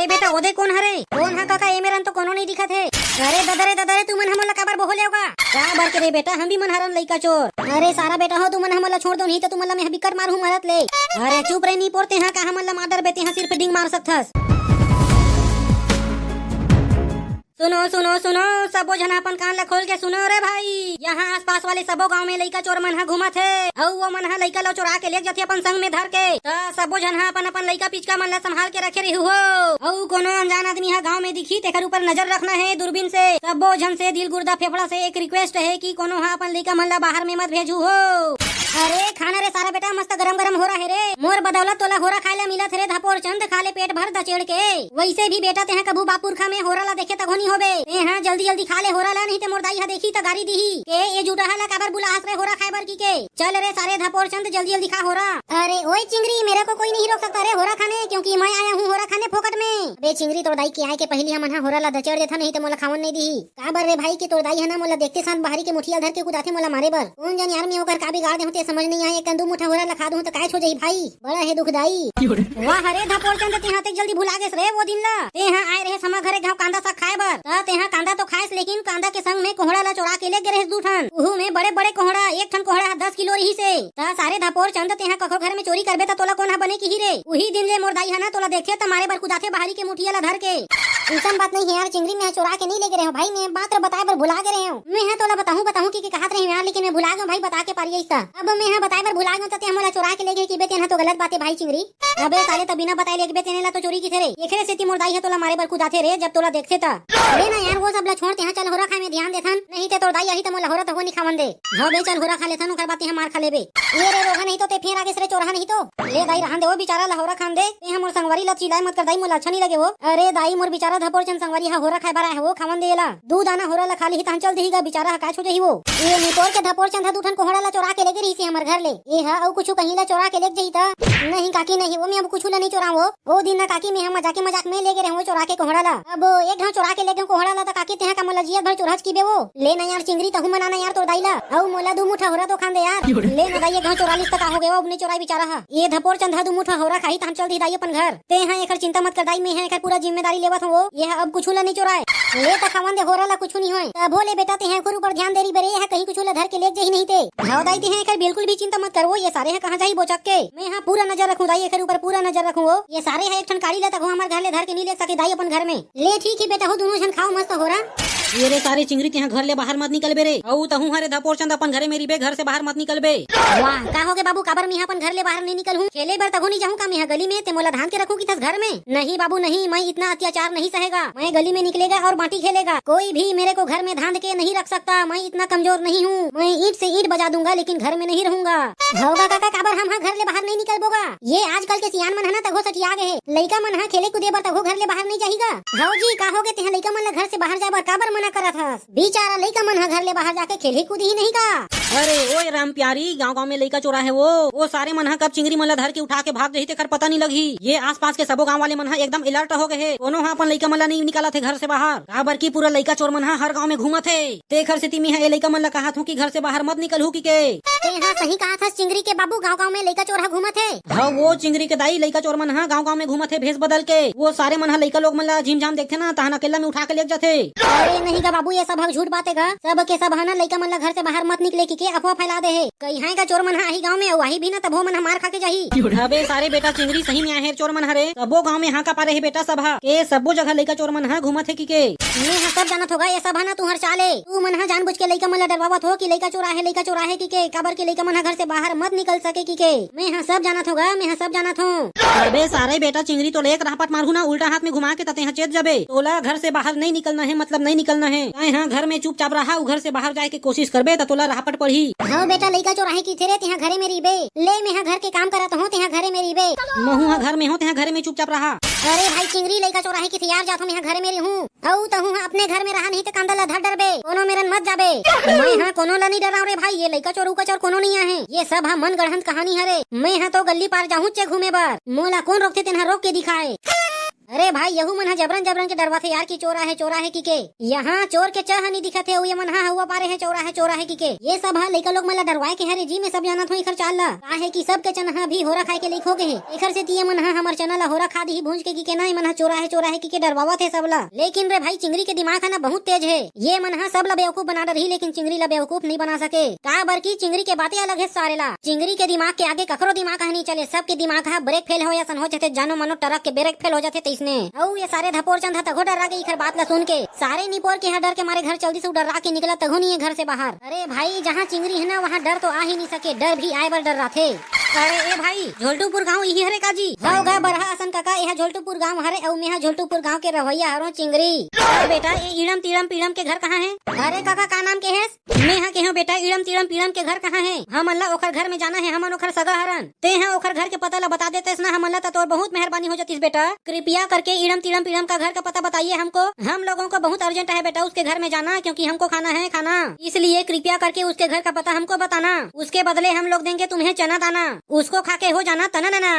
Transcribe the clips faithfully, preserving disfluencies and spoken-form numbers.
बेटा, ओदे कोन हरे? कोन हा काका, ए मेरन तो कोनो नहीं दिखत हे। अरे ददा रे, ददा रे, तुमन हमन ला काबर बोहो लेवगा? काबर के रे बेटा, हम भी मन हरन लइका चोर। अरे सारा बेटा हो, तुमन हमन ला छोड़ दो, नहीं तो तुमन ला मैं बिकट मारहूं मरत ले। अरे चुप रे, नी पोरते हा का हमन ला मार डरबे, तेहा सिर्फ डिंग मार सकथस। सुनो, सुनो, सुनो, सबो झन अपन कान ला खोल के सुनो रे भाई। यहाँ आसपास वाले सबो गांव में लइका चोर मन ह घूमत हे, अउ वो मन ह लइका ला चोरा के लेग जाथे अपन संग में धर के। त सबो झन ह अपन अपन लइका पिचका मन ला संभाल के रखे रहिहू हो। अउ कोनो अनजान आदमी ह गांव में दिखही, तेकर ऊपर नजर रखना हे दूरबीन से। सबो झन से दिल गुर्दा फेफड़ा से एक रिक्वेस्ट हे कि कोनो ह अपन लइका मन ला बाहर में मत भेजहू हो। अरे खाना रे सारा बेटा, मस्त गरम गरम होरा हे रे। मोर बदौलत तोला होरा खाए ला मिलत हे रे धपोर चंद, खा ले पेट भर दचेड़ के। वैसे भी बेटा, तेहा कभू बाप पुरखा में होरा ला देखे तघो नी होबे। तेहा जल्दी जल्दी खा ले होरा ला, नहीं ते मोर दाई हा देखही त गारी दिही। के ए जुटाहा ला काबर बुलाहस रे होरा खाए बर की के? चल रे सारे धपोर चंद, जल्दी जल्दी खा होरा। अरे ओए चिंगरी, मेरे को कोई नहीं रोक सकता रे होरा खाने, क्योंकि मैं आया हूँ होरा खाने फोकट में। बे चिंगरी, तोर दाई के आए के पहिली हमन हा होरा ला दचेड़ देथन, नहीं ते मोला खावन नहीं दिही। काबर रे भाई, के तोर दाई ह ना मोला देखते साथ बाहरी के मुठिया धर के कुदाथे मोला मारे बर। कोन जन यार, मैं ओकर का बिगाड़ देहूं ते समझ नहीं आए। एक कन दू मुठा होरा ला खा दूं त काय हो जाही भाई? बड़ा हे दुखदाई। वाह रे धपोर चंद, तेहा तेक जल्दी भुला गेस रे वो दिन ला। तेहा आए रहे समा घरे गांव कांदा साग खाए बर। त तेहा कांदा तो खाएस, लेकिन कांदा के संग में कोहड़ा ला चोरा के ले गे रहेस दू ठन। उहू में बड़े बड़े कोहड़ा, एक ठन कोहड़ा ह दस किलो रहिसे। त सारे धपोर चंद, तेहा कखो घर में चोरी करबे त तोला कोन ह बने किही रे? उही दिन ले मोर दाई ह ना तोला देखथे त मारे बर कुदाथे बाहरी के मुठिया ला धर के। अइसन बात नहीं हे यार चिंगरी, मैं चोरा के नहीं लेगे रहेंव भाई, मैं बात ला बताए बर भुला गे रहेंव। मैं हा तोला बताहूं बताहूं कि, कि कहत रहेंव यार, लेकिन मैं भुला गेंव भाई, बता के पारी अइस त। अब मैं हा बताए बर भुला गेंव त ते मोला चोरा के लेगे किबे, तेन हा तो गलत बात हे भाई चिंगरी। अबे साले, त बिना बताए लेगबे तेने ला तो चोरी किथे रे। एकरे सेती मोर दाई हा तोला मारे बर कुदाथे रे, जब तोला देखथे त। ले ना यार, वो सब ला छोड़, तेहा चल होरा खाए में ध्यान देथन, नहीं ते तोर दाई आही त मोला होरा तको नी खावन दे। हाँ बे, चल होरा खा लेथन, ओकर बाद तेहा मार खा लेबे। ये रे रोगहा, नहीं तो ते फेर आगेस रे चोरहा, नहीं तो। ले दाई, रहन दे, वो बिचारा ला होरा खान दे। तेहा मोर संगवारी ला चिल्लाए मत कर दाई, मोला अच्छा नहीं लगे वो। अरे दाई, मोर बिचारा धपोर चंद संगवारी हा होरा खाए बर आए हे, वो खावन दे एला। दू दाना होरा ला खा लिही तहन चल दिही गा, बिचारा हा काय छो जही वो। ये निपोर के धपोर चंद हा दू ठन कोहड़ा ला चोरा के लेगे रहिसे हमर घर ले। ए हा अउ कुछु कहीं ला चोरा के लेग जही त? नहीं काकी नहीं, वो मैं अब कुछु ला नहीं चोराव वो। ओ दिन ना काकी, मैं हा मजाके मजाक में लेगे रहेंव वो चोरा के कोहड़ा ला। अब एक घाव चोरा के लेगे कोहड़ा ला त काकी, तेहा का मोला जियत भर चोरहच किबे वो। ले ना यार चिंगरी, तहू मना ना यार तोर दाई ला। अउ मोला दू मुठा होरा तो खान दे यार। ले ना दाई, एक घाव चोरा लिस त का हो गे वो, अब नहीं चोराई बिचारा हा। ये धपोर चंद हा दू मुठा होरा खाही तहन चल दिही दाई अपन घर। तेहा एकर चिंता मत कर दाई, मैं हा एकर पूरा जिम्मेदारी लेवत हूँ वो। ये हा अब कुछु ला नहीं चोराए। ले त खावन दे होरा ला, कुछु नहीं होय। तभो ले बेटा, तेहा एकर ऊपर ध्यान दे रही बरे, ये हा कहीं कुछु ला धर के लेग जही नहीं ते। हाँ दाई, तेहा एकर बिल्कुल भी चिंता मत कर वो, ये सारे हा कहाँ जाही बोचक के। मैं हा पूरा नजर रखूं दाई, एकर ऊपर पूरा नजर रखूं वो। ये सारे हा एक ठन काड़ी ला तको हमर घर ले धर के नहीं लेग सके दाई अपन घर में। ले ठीक हे बेटा हो, दूनों झन खाव मस्त होरा। ये रे सारे चिंगरी, तेहा घर ले बाहर मत निकलबे रे। अउ तहूं हरे धपोर चंद अपन घरे में रहिबे, घर से बाहर मत निकलबे। वाह, का होगे बाबू, काबर मैं हा अपन घर ले बाहर नहीं निकलहूं? खेले बर तको नहीं जाहूं का मैं हा गली में? ते मोला धांध के रखहू किथस घर में? नहीं बाबू नहीं, मैं इतना अत्याचार नहीं सहेगा। मैं गली में निकलेगा और बांटी खेलेगा। कोई भी मेरे को घर में धांध के नहीं रख सकता। मैं इतना कमजोर नहीं हूँ। मैं ईंट से ईंट बजा दूंगा, लेकिन घर में नहीं रहूंगा। होगा काका, काबर हम हा घर ले बाहर नहीं निकलबो गा? ये आजकल के सियान मन हा ना तको सठिया गे हे। लइका मन हा खेले कूदे बर तको घर ले बाहर नहीं जाही गा। हव जी, का होगे तेहा लइका मन ला घर से बाहर जाए बर काबर मना करत हस? बिचारा लइका मन हा घर ले बाहर जाके खेलही कूदही नहीं का? अरे ओए राम प्यारी, गांव गांव में लइका चोर आहे वो। वो सारे मन हा कब चिंगरी मन ला धर के उठा के भाग जही, तेकर पता नहीं लगही। ये आसपास के सबो गांव वाले मन हा एकदम अलर्ट हो गे हे। कोनो हा अपन लइका मन ला नहीं निकालत हे घर से बाहर, काबर कि पूरा लइका चोर मन हा हर गांव में घूमत हे। तेखर सेती मेंहा ए लइका मन ला कहत हूँ कि घर से बाहर मत निकलहू किके। तेहा सही कहत हस चिंगरी के बाबू, गांव गांव में लइका चोर हा घूमत हे। हाँ, वो चिंगरी के दाई, लइका चोर मन हा गांव गांव में घूमत हे भेष बदल के। वो सारे मन हा लइका लोग मन ला झिमझाम देखथे ना, तहन अकेल्ला में उठा के लेग जाथे। अरे नहीं गा बाबू, ये सब हा झूठ बात हे गा। सब के सब हा ना लइका मन ला घर से बाहर मत निकले किके अफवाह फैला दे हे। कहीं हे गा चोर मन हा आही गांव में, अउ आही भी ना तभो मन हा मार खा के जाही। अबे सारे बेटा, चिंगरी सही में आहे चोर मन हा रे। सबो गांव में हांका पारे हे बेटा सब हा, के सबो जगह लइका चोर मन हा घूमत हे किके। मैं हा सब जानत हों गा, ये सब हा ना तुंहर चाल ए। तुमन हा जानबूझ के लइका मन ला डरवावत हो कि लइका चोर आहे, लइका चोर आहे किके, काबर के लइका मन हा घर से बाहर मत निकल सके किके। मैं हा सब जानत हों गा, मैं हा सब जानत हों। अबे सारे बेटा, चिंगरी तोला एक रहपट मारहूं ना उल्टा हाथ में घुमा के, त तेहा चेत जबे। तोला घर से बाहर नहीं निकलना हे, मतलब नहीं निकलना हे। तैं हा घर में चुपचाप रहा, अउ घर से बाहर जाए के कोशिश करबे त तोला रहपट पड़ही। हव बेटा, लइका चोर आहे किथे रे, तेहा घरे में रहिबे। ले, मैं हा घर के काम करत हों, तेहा घरे में रहिबे। महूं हा घर में हों, तेहा घरे में चुपचाप रहा। अरे भाई चिंगरी, लइका चोर आहे किथे यार, जात हों मैं हा घरे में रहूं। अउ तहूं हा अपने घर में रहा, नहीं ते कांदा ला धर डरबे, कोनो मेरन मत जाबे। मैं हा कोनो ला नहीं डरांव रे भाई, ये लइका चोर उका चोर कोनो नहीं आहे, ये सब हा मन गढ़ंत कहानी हरे। मैं हा तो गल्ली पार जाहूंच घूमे बर, मोला कोन रोकथे तेन हा रोक के दिखाए। अरे भाई, यहू मन ह जबरन जबरन के डरवाथे यार कि चोर आहे, चोर आहे कि के। यहाँ चोर के चह नहीं दिखत हे, अउ ये मन ह हवा पारे हे, चोर आहे, चोर आहे कि के। ये सब ह लइका लोग मन ला डरवाए के हरे जी, मैं सब जानत हूँ एखर चाल ला। काहे कि सबके चना ह अभी होरा खाए के लइक हो गए हे, एखर सेती ये मन ह हमर चना ला होरा खा दिही भूंज के कि के ना, ये मन ह चोर आहे, चोर आहे कि के डरवावत हे सब ला। लेकिन रे भाई, चिंगरी के दिमाग ह ना बहुत तेज हे, ये मन ह सब ला बेवकूफ बना डरही, लेकिन चिंगरी ला बेवकूफ नहीं बना सके। काबर कि चिंगरी के बातें अलग हे सारे ला। चिंगरी के दिमाग के आगे कखरो दिमाग ह नहीं चले, सबके दिमाग ह ब्रेक फेल हो असन हो जाथे, जानो मानो ट्रक के ब्रेक फेल हो जाथे तइसने। अउ ये सारे धपोर चंद ह तघो डर्रा गे इखर बात ला सुन के। सारे निपोर के ह डर के मारे घर चल दिस, अउ डर्रा के निकला तघो नहीं हे घर से बाहर। अरे भाई, जहाँ चिंगरी हे ना, वहाँ डर तो आ ही नहीं सके, डर भी आए बर डर्राथे। अरे ए भाई, झोलटूपुर गांव इही हरे का जी? हव गा बरहा असन कका, एहा झोलटूपुर गांव हरे, अउ मेहा झोलटूपुर गांव के रहवइया हरों चिंगरी। अरे बेटा, ए इड़म तिड़म पीड़म के घर कहाँ हे? अरे कका, का नाम के हेस? मेहा केहेंव बेटा, इड़म तिड़म पीड़म के घर कहाँ हे? हमन ला ओखर घर में जाना हे, हमन ओखर सगा हरन। तेहा ओखर घर के पता ला बता देतेस ना हमन ला, त तोर बहुत मेहरबानी हो जातिस बेटा। कृपया करके इड़म तिड़म पीड़म का घर का पता बताइए हमको, हम लोगों को बहुत अर्जेंट है बेटा, उसके घर में जाना, क्योंकि हमको खाना है खाना, इसलिए कृपया करके उसके घर का पता हमको बताना, उसके बदले हम लोग देंगे तुम्हें चना दाना, उसको खा के हो जाना तना नना।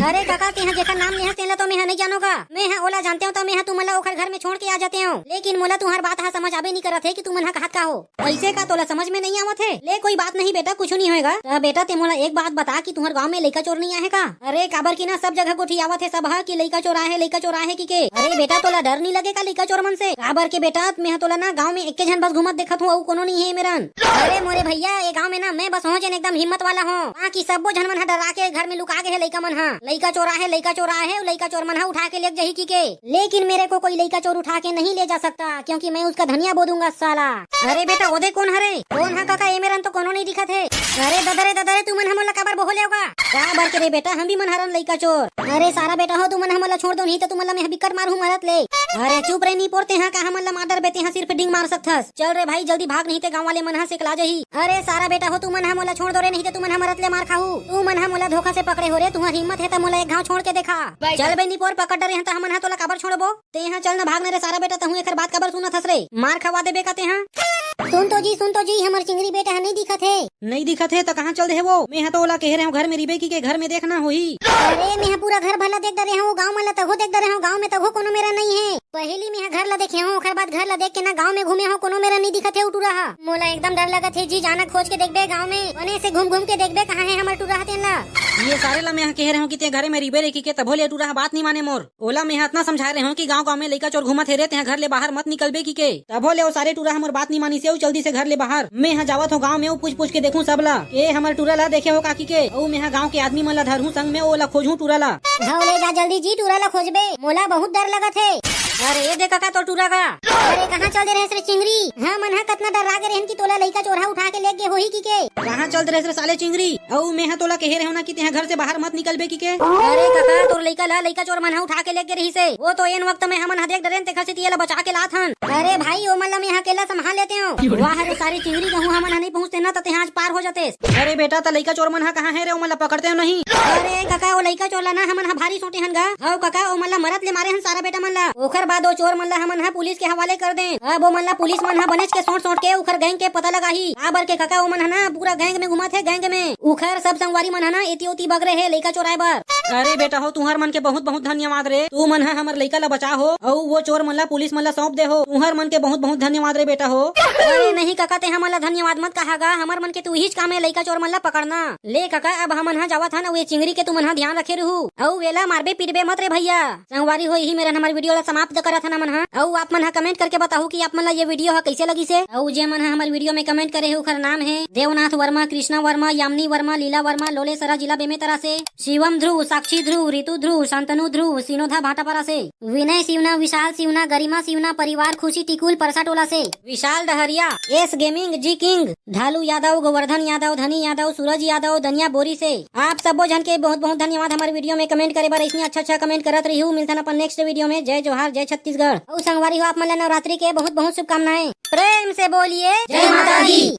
अरे काका, तेहा जेकर नाम लेहस तेला तो मेहा नहीं जानोगा, मेहा ओला जानतेंव त मेहा तुमन ला ओखर घर में छोड़ के आ जातेंव, लेकिन मोला तुम्हर बात हा समझ आबे नहीं करत हे कि तुमन हा कहत का हो। ऐसे का तोला समझ में नहीं आवत हे? ले कोई बात नहीं बेटा, कुछ नहीं होएगा। त बेटा ते मोला एक बात बता कि तुम्हर गांव में लइका चोर नहीं आहे का? अरे काबर की ना सब जगह गोठियावत हे सब ह कि लइका चोर आहे, लइका चोर आहे कि के। अरे बेटा तोला डर नहीं लगे का लइका चोर मन से? काबर के बेटा मैं तोला ना गांव में एके झन बस घूमत देखत हूँ, अउ कोनो नहीं हे मेरन। अरे मोरे भैया, ये गांव में ना मैं बस हूँ जेन एकदम हिम्मत वाला हूँ, बाकी सब्बो झन मन ह डरा के घर में लुका गे हे लइका मन ह। लइका चोर आहे, लइका चोर आहे, अउ लइका चोर मन ह उठा के लेग जही कि के। लेकिन मेरे को कोई लइका चोर उठा के नहीं ले जा सकता, क्योंकि मैं उसका धनिया बो दूंगा साला। अरे बेटा, ओदे कोन हरे? कोन हा काका, ए मेरन तो कोनो नहीं दिखत हे। अरे ददा रे, ददा रे, तुमन हमन ला काबर बोहो लेवगा? का बर के रे बेटा, हम भी मन हरन लइका चोर। अरे सारा बेटा हो, तुमन हमन ला छोड़ दो, नहीं तो तुमन ला मैं बिकट मारहूं मरत ले। अरे चुप रे, नहीं पोरते हा का हमन ला मार डरबे, तेहा सिर्फ डिंग मार सकथस। चल रे भाई, जल्दी भाग, नहीं ते गांव वाले मन हा सेकला जही। अरे सारा बेटा हो, तुमन हमन ला छोड़ दो रे, नहीं ते तुमन हा मरत ले मार खाहू। तुमन हा मोला धोखा से पकड़े हो रे, तुम्हर हिम्मत हे त मोला एक घाव छोड़ के देखा। चल बे निपोर, पकड़ डरे हन त हमन हा तोला काबर छोड़बो? तेहा चल ना, भाग ना रे सारा बेटा, तहूं एखर बात काबर सुनत हस रे? मार खवा देबे का तेहा? सुन तो जी, सुन तो जी, हमर चिंगरी बेटा ह नहीं दिखत हे। नहीं दिखत हे त कहाँ चल दे हे वो? मैं ह तो ओला कहे रहे हूँ घर में रिबे की के घर में देखना होही। अरे मैं ह पूरा घर भला देख डरे हूँ, गाँव मन ला तघो देख डरे हूँ, गाँव में तघो कोनो मेरा नहीं हे। पहली मैं ह घर ला देखे हूँ, ओखर बाद घर ला देख के ना गाँव में घूमे हूँ, कोनो मेरा नहीं दिखत हे उ टूरा हा। मोला एकदम डर लगत हे जी, जाना खोज के देखबे गाँव में, बने से घूम घूम के देखबे कहाँ हे हमर टूरा हा तेन ला। ये सारे ला मैं ह कहे रहे हूँ कि ते घरे में रिबे रे की के, तभो ले टूरा हा बात नहीं माने मोर। ओला मेंहा अतना समझाए रहे हूँ कि गाँव गाँव में लइका चोर घूमत हे रे, तेहा घर ले बाहर मत निकलबे की के। तभो ले ओ सारे टूरा हमर बात नी मानिस हे, अउ चल दिस हे घर ले बाहर। मेंहा जावत हूँ गाँव में, अउ पूछ पूछ के देखूँ सब ला, के हमर टूरा ला देखे हो का की के। अउ मेंहा गाँव के आदमी मन ला धरहूँ संग में, ओला खोजहूँ टूरा ला। हव ले जा जल्दी जी, टूरा ला खोजबे, मोला बहुत डर लगत हे। अरे ए दे कका तोर टूरा का। अरे कहाँ चल दे रहे रे चिंगरी? हमन हा कतना डर्रा गे रहेन कि तोला लइका चोर हा उठा के लेग गे होही की के। कहाँ चल दे रहे रे साले चिंगरी? अउ मेंहा तोला कहे रहे हूँ ना कि तेहा घर से बाहर मत निकलबे की के। अरे कका, तोर लइका ला लइका चोर मन ह उठा के लेगे रहिस हे। वो तो एन वक्त में हमन ह देख डरेन, तेखर सेती एला बचा के लात हन। अरे भाई, ओ मन ला मैं ह अकेला संभाल लेते हूँ। वाह रे सारी चिंगरी, कहूँ हमन ह नहीं पहुँचते ना त तेहा आज पार हो जातेस। अरे बेटा, त लइका चोर मन ह कहाँ हे रे, ओ मन ला पकड़ते हो नहीं? अरे कका, ओ लइका चोर ला ना हमन ह भारी सोटे हन गा। हव कका, ओ मन ला मरत ले मारे हन सारा बेटा मन ला। ओखर बाद ओ चोर मन ला हमन ह पुलिस के हवाले कर देन। अब ओ मन ला पुलिस मन ह बनेच के सोट सोट के उखर गैंग के पता लगाही। काबर के कका, ओ मन ह ना पूरा गैंग में घुमत हे, गैंग में। उखर सब संगवारी मन ह ना एती ओती बगरे हे लइका चोराए बर। अरे बेटा हो, तुहर मन के बहुत बहुत धन्यवाद रे। तू मन ह हमर लइका ला बचा हो, अउ वो चोर मन ला पुलिस मन ला सौंप दे हो। तुहर मन के बहुत बहुत धन्यवाद रे बेटा हो। अरे नहीं कका, ते हमन ला धन्यवाद मत कहा गा, हमर मन के तो इहीच काम हे लइका चोर मन ला पकड़ना। ले कका, अब हमन ह जावत हन, अउ ये चिंगरी के तुमन ह ध्यान रखे रहू, अउ वेला मारबे पीटबे मत रे भैया। संगवारी हो, इही मेरन हमर वीडियो ला समाप्त करत हन हमन ह। अउ आप मन ह कमेंट करके बताहू कि आप मन ला ये वीडियो ह कइसे लगिस हे। अउ जे मन ह हमर वीडियो में कमेंट करे हे, उखर नाम हे देवनाथ वर्मा, कृष्णा वर्मा, यामिनी वर्मा, लीला वर्मा, लोलेसरा, जिला बेमेतरा से। शिवम ध्रुव, साक्षी ध्रुव, रितु ध्रुव, शांतनु ध्रुव, सिनोधा भाटापारा से। विनय सिवना, विशाल सिवना, गरिमा सिवना, परिवार खुशी टिकुल परसा टोला से। विशाल डहरिया, एस गेमिंग, जी किंग, ढालू यादव, गोवर्धन यादव, धनी यादव, सूरज यादव, दनिया बोरी से। आप सबो झन के बहुत बहुत धन्यवाद हमर वीडियो में कमेंट करे बर। अइसने अच्छा अच्छा कमेंट करत रहिहू। मिलथन अपन नेक्स्ट वीडियो में। जय जोहार, जय छत्तीसगढ़। अउ संगवारी हो, आप मन ला नवरात्रि के बहुत बहुत शुभकामनाएं। प्रेम से बोलिए जय माता दी।